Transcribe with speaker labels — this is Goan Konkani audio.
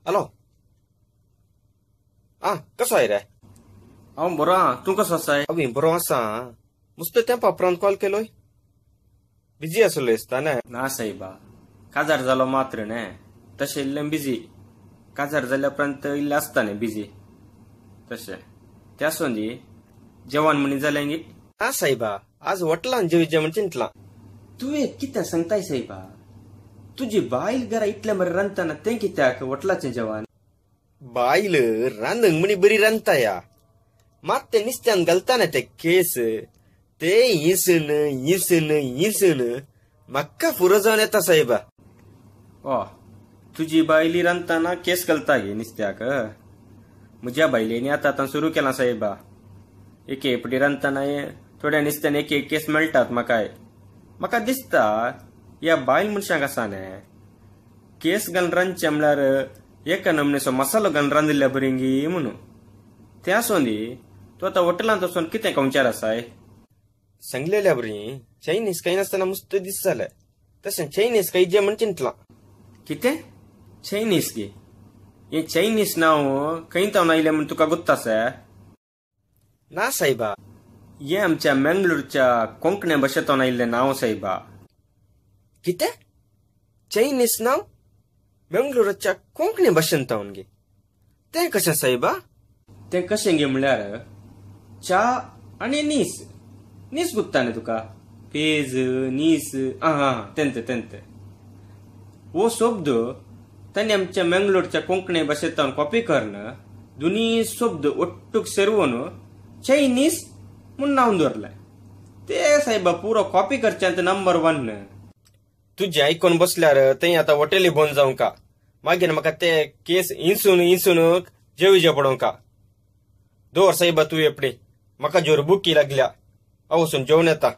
Speaker 1: हॅलो. आ कसो आहे रे?
Speaker 2: हांव बरो आहा, तूं कसो आसाय?
Speaker 1: हांव बरो आसा. मुस्त त्या पापरान कॉल केलोय, बिजी आसलो दिसता न्ही?
Speaker 2: ना साहेबा, काजार जालो मात्र न्ही, तशें इल्लें बिजी. काजार जाल्या उपरांत इल्लें आसता न्ही बिजी. तशें तें आसूं दी, जेवण म्हणी जालें गी?
Speaker 1: ना साहेबा, आज हॉटेलान जेवचें म्हण चिंतलां.
Speaker 2: तुवें कितें सांगताय साहेबा? तुजी बायल घरा इतलें बरें रांदतना तें कित्याक हॉटेलाचें जेवण?
Speaker 1: बायल रांदूंक म्हणी बरी रांदता या, मात ते निस्त्यान घालता न्ही ते केस, ते इंसून इंसून इंसून म्हाका फुरो जावन येता साहेबा.
Speaker 2: ओ, तुजी बायली रांदतना केस घालता गे निस्त्याक? म्हज्या बायलेनी आतां आतां सुरू केलां साहेबा. एके पटी रांदतना थोड्या निस्त्यान एक एक केस मेळटात म्हाकाय. म्हाका दिसता ह्या बायल मनशांक आसा न्ही, केस घालून रांदचें म्हणल्यार एका नमनेचो मसालो घालून रांदिल्ल्या बरी गी म्हणून. तें आसूं दी, तूं आतां हॉटेलांत वचून कितें खावच्यार आसाय?
Speaker 1: सांगलेल्या बरी चायनीज खाय नासतना मस्त दीस जाले, तशें चायनीज खायचें म्हण चिंतलां.
Speaker 2: कितें चायनीज गे? हें चायनीज नांव खंय तावन आयलें म्हूण तुका गोत्त आसा?
Speaker 1: ना साहेबा.
Speaker 2: हें आमच्या मेंगलोरच्या कोंकणी भाशेंतल्यान आयिल्लें नांव साहेबा.
Speaker 1: कितें चायनीज नांव बेंगलोरच्या कोंकणी भाशेंत तावन गे? तें कशें साहेबा?
Speaker 2: तें कशें गे म्हणल्यार च्या आनी नीस. नीस गुत्ता न्ही तुका? पेज नीस. आं हां, तेंत तेंत हो शब्द तांणी आमच्या मेंगलोरच्या कोंकणी भाशेंतल्यान कॉपी करून दोनी शब्द ಒಟ್ಟುಗ್ सेरवून चायनीज म्हूण नांव दवरलें. ते साहेबा पुरो कॉपी करच्यांत नंबर 1.
Speaker 1: तुजें आयकून बसल्यार थंय आतां हॉटेली बंद जावंका, मागीर म्हाका ते केस इंसून इंसून जेवचे पडोवंका. दवर साहेबा तूं एपडी, म्हाका जोर बुकी लागल्या, हांव वचून जेवन येता.